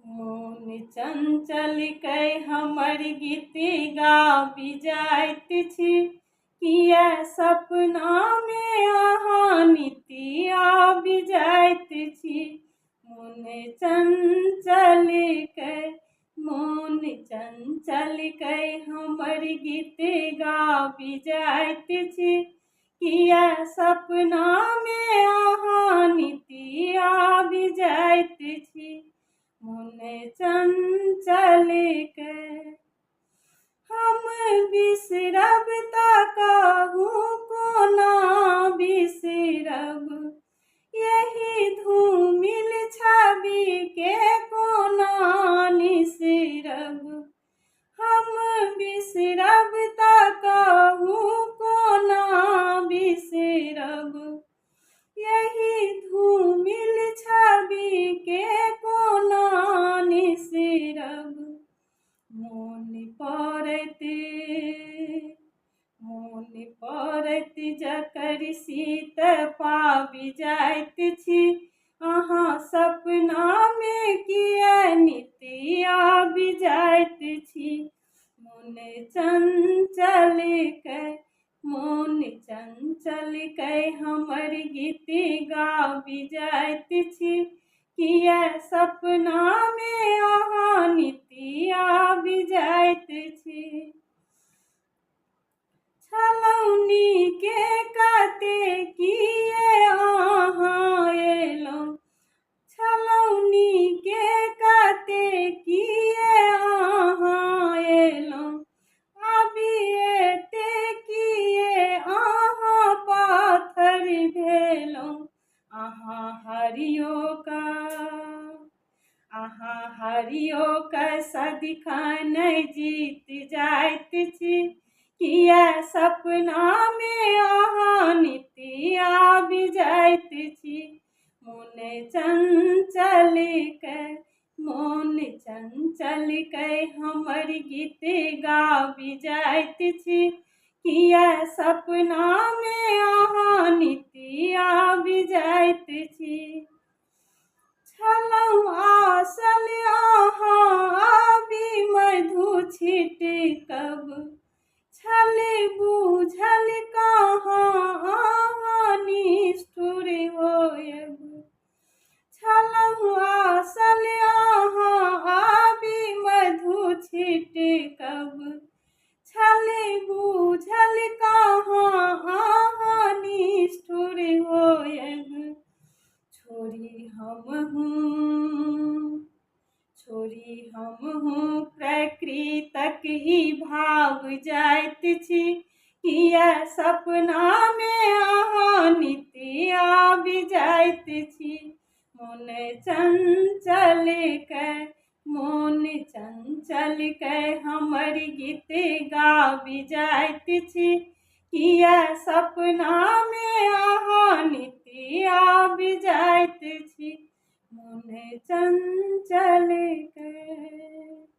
मोन चंचल कै हमर गीत गाबि जाइत छी। किया सपनामे अहाँ नित्य आबि जाइत छी। मोन चंचल कै, मोन चंचल कै हमर गीत गाबि जाइत छी। किया सपनामे अहाँ नित्य आबि जाइत छी। मोन चंचल कै। हम बिसरब तऽ कहू कोना बिसरब, यही धूमिल छविके कोना निसरब। हम बिसरब तऽ कहू कोना बिसरब, यही धूमिल छविके कोना निसरब। मोन पड़ैत, मोन पड़ैत जकर सीत पाबि जाइत छी। अहाँ सपनामे किया नित्य आबि जाइत छी। मोन चंचल कै, मोन चंचल कै हमर गीत गाबि जाइत छी। किया सपनामे अहाँ नित्य आबि जाइत छी। छलहुँ नीके कते किए अहाँ एलहुँ, छलहुँ नीके कते किए अहाँ एलहुँ। आबि एते किए अहाँ पाथर भेलहुँ। अहाँ हरियो का, अहाँ हरियो के सदिखन जीत जाइत छी। किया सपनामे अहाँ नित्य आबि जाइत छी। मोन चंचल कै, मोन चंचल कै हमर गीत गाबि जाइत छी। किया सपनामे अहाँ नित्य आबि जाइत छी। छलहुँ आसल अहाँ आबि मधु छिटकब, छल बूझल कहाँ अहाँ निष्ठुर होयब। छलहुँ आसल अहाँ आबि मधु छिटकब, छल बूझल कहाँ अहाँ निष्ठुर होयब। छोड़ी हमहूँ, छोड़ी हमहूँ प्रकृतक ई भाव जाइत छी। किया सपनामे अहाँ नित्य आबि जाइत छी। मोन चंचल कै, मोन चंचल कै हमर गीत गाबि जाइत छी। किया सपनामे अहाँ नित्य आबि जाइत छी। मोन चंचल कै।